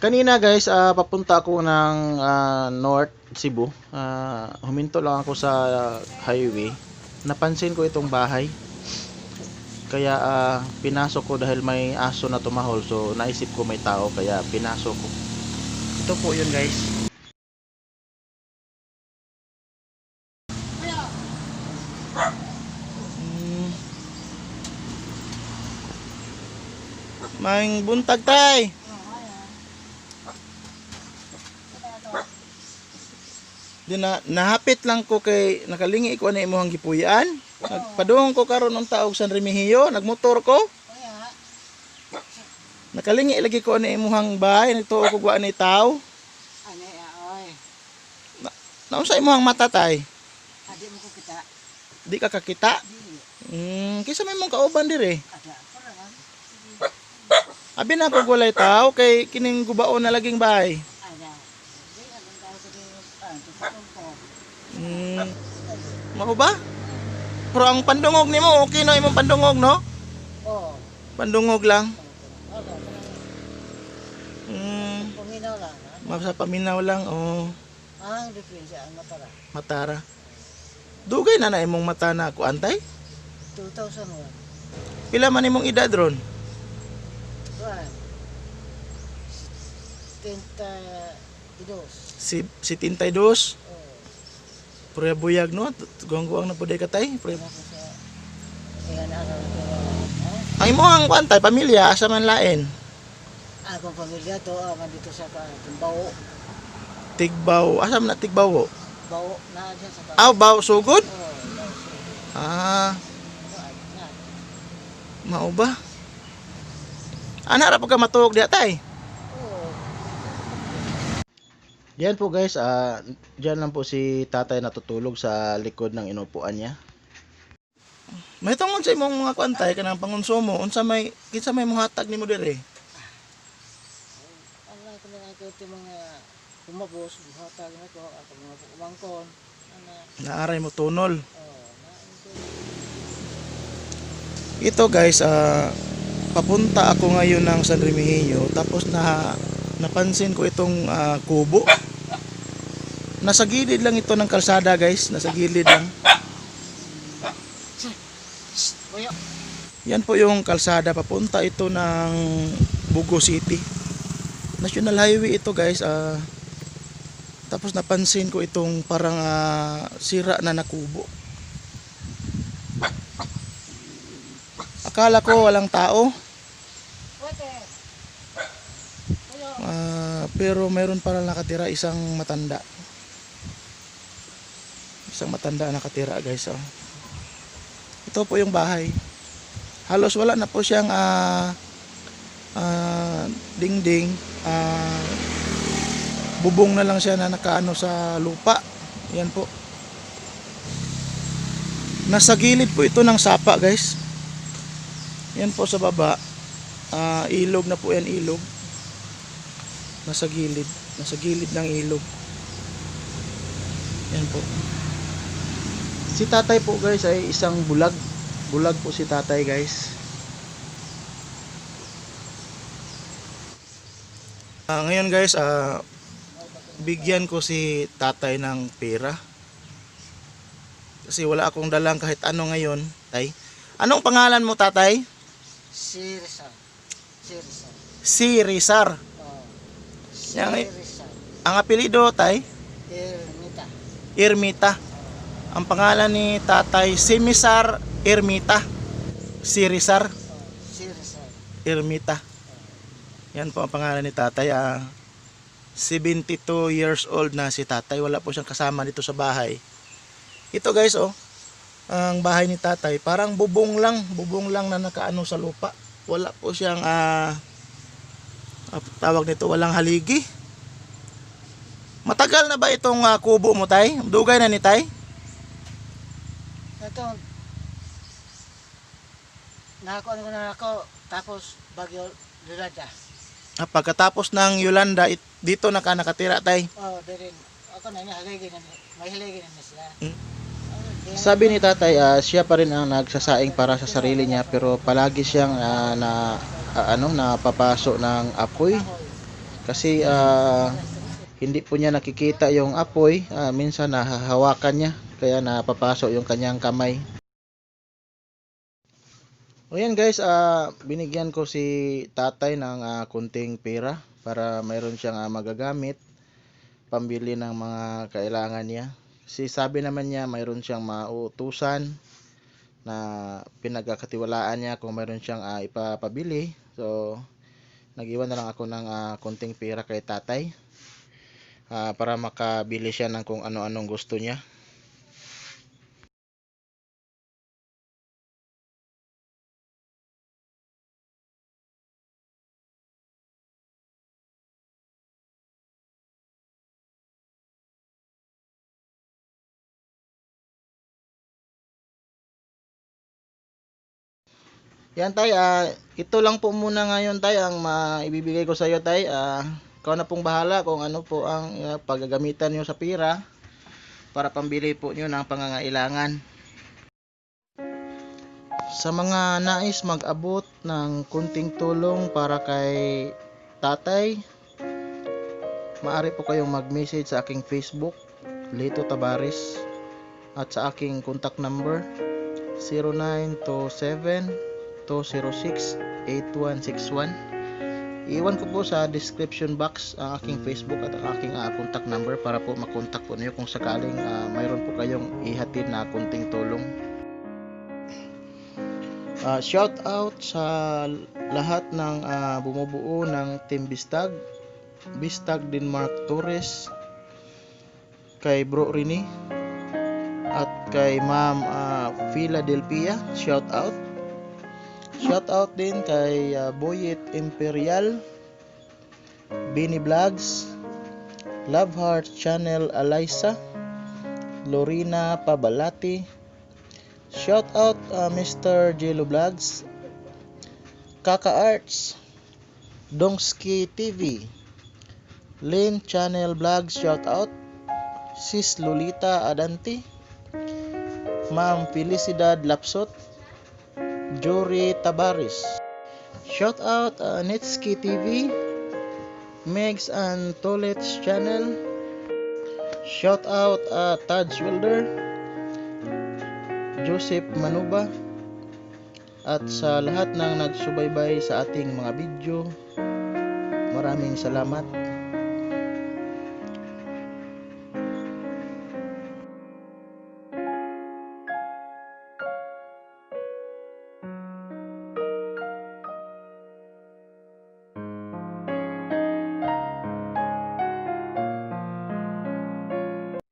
Kanina guys, papunta ako ng North Cebu. Huminto lang ako sa highway. Napansin ko itong bahay. Kaya pinasok ko dahil may aso na tumahol. So naisip ko may tao kaya pinasok ko. Ito po yun, guys. Maayong buntag, tay. Di na nahapit lang ko kay nakalingi ko na imong gipuy-an. Nagpadung ko karon unta og San Remigio, nagmotor ko. Nakalingi lagi ko na imong bahay, nagtuo ko wa ni tao. Ano ya, oy. Naunsa imong mata, tay? Adi mo ko kita. Di ka kakita? Di. Kinsa may imong kauban dire? Ada ako ra man. Abi na ko walay tao kay kining gubaon na laging bahay. Ada. Di anong tao sa di tutong ko. Mao ba? Pero ang pandungog nimo okay no imong pandungog, no? Oh. Pandungog lang. Oh, paminaw lang. Ha? Sa paminaw lang, oh. Ang diferensya ang matara. Matara. Dugay na na imong mata na kuan, tay? 2001. Pila man imong edad ron? Kuan. 72. Si 72. Oh. Purya buyag, no? Guwang-guwang na pud ka, tay. Ako sa Iyan araw ko. Ha? Ang imong kuan, tay, pamilya asa man lain? Akong pamilya to man dito sa Bao. Tigbaw. Asa man na Tigbaw? Bao na dyan sa Aw, baw sugod? Oh, Bao sugod. Ah, Kuan na. Mao ba? Ana ra pud ka matuog diha, tay? Oh. Yan po guys, diyan lang po si tatay natutulog sa likod ng inupuan niya. May tungod sa imong mga kuan, tay, kanang pangonsumo, unsa may kinsa may mohatag nimo dire? Ano ko lang ako ito mga kumabos, buhatag na ko, ako mga kumangkon. Ana, Naaray mo tunol. Oh, na ito. Ito guys, papunta ako ngayon ng San Remigio tapos na napansin ko itong kubo. Nasa gilid lang ito ng kalsada guys, nasa gilid lang. Kuya, Yan po yung kalsada papunta ito ng Bugo City. National Highway ito guys. Tapos napansin ko itong parang sira na na kubo. Akala ko walang tao. Pwede. Pero meron pala nakatira, isang matanda. Isang matanda nakatira guys. Oh. Ito po yung bahay. Halos wala na po siyang dingding. Bubong na lang siya na nakaano sa lupa. Yan po. Nasa gilid po ito ng sapa guys. Yan po sa baba. Ilog na po yan, ilog. Nasa gilid. Nasa gilid ng ilog. Yan po. Si tatay po guys ay isang bulag. Bulag po si tatay guys. Ngayon guys, bigyan ko si tatay ng pera. Kasi wala akong dalang kahit ano ngayon, tay. Anong pangalan mo, tatay? Si Rizal. Si Rizal. Si Rizar. Oh. Si Yang- Rizal. Ang apelyido, tay? Ermita. Ermita. Ang pangalan ni tatay, si Misar Ermita. Si Rizar Oh, si Rizal. Ermita. Yan po ang pangalan ni tatay. 72 years old na si tatay. Wala po siyang kasama dito sa bahay. Ito guys, oh. Ang bahay ni tatay, parang bubong lang, bubong lang na nakaano sa lupa. Wala po siyang tawag nito, walang haligi. Matagal na ba itong kubo mo, tay? Dugay na ni tay? Ito, nakakuha ko na ako, tapos Bagyo Yolanda. Pagkatapos ng Yolanda, dito na ka nakatira, tay. Oh, dirin. Ako na, haligi na, may haligi na sila. Oh, Sabi ni tatay, siya pa rin ang nagsasaing para sa sarili niya pero palagi siyang na ano, napapaso ng apoy. Kasi hindi po niya nakikita yung apoy, minsan nahahawakan niya kaya napapasok yung kanyang kamay. O yan guys, binigyan ko si tatay ng kunting pera para mayroon siyang magagamit pambili ng mga kailangan niya. Kasi sabi naman niya mayroon siyang mautusan na pinagkakatiwalaan niya kung mayroon siyang ipapabili. So nag-iwan na lang ako ng kunting pera kay tatay para makabili siya ng kung ano-anong gusto niya. Yan tay, ito lang po muna ngayon tay ang maibibigay ko sa iyo tay. Ikaw na pong bahala kung ano po ang paggagamitan niyo sa pira para pambili po niyo ng pangangailangan. Sa mga nais mag-abot ng kunting tulong para kay tatay, maaari po kayong mag-message sa aking Facebook, Lito Tabares, at sa aking contact number 0927-206-8161. Iwan ko po sa description box ang aking Facebook at ang aking contact number para po makontak po niyo kung sakaling mayroon po kayong ihatid na kunting tulong. Shout out sa lahat ng bumubuo ng Team Bistag, Bistag Denmark Torres, kay Bro Rini, at kay Ma'am Philadelphia, shout out. Shout out din kay Boyet Imperial, Bini Vlogs, Love Heart Channel Alaysa, Lorena Pabalati. Shout out Mr. Jello Vlogs, Kaka Arts, Dongski TV, Lynn Channel Vlogs, shout out, Sis Lolita Adanti, Ma'am Felicidad Lapsot, Jory Tabares. Shout out Netsky TV, Megs and Tolets Channel. Shout out Taj Wilder, Joseph Manuba, at sa lahat ng nagsubaybay sa ating mga video. Maraming salamat.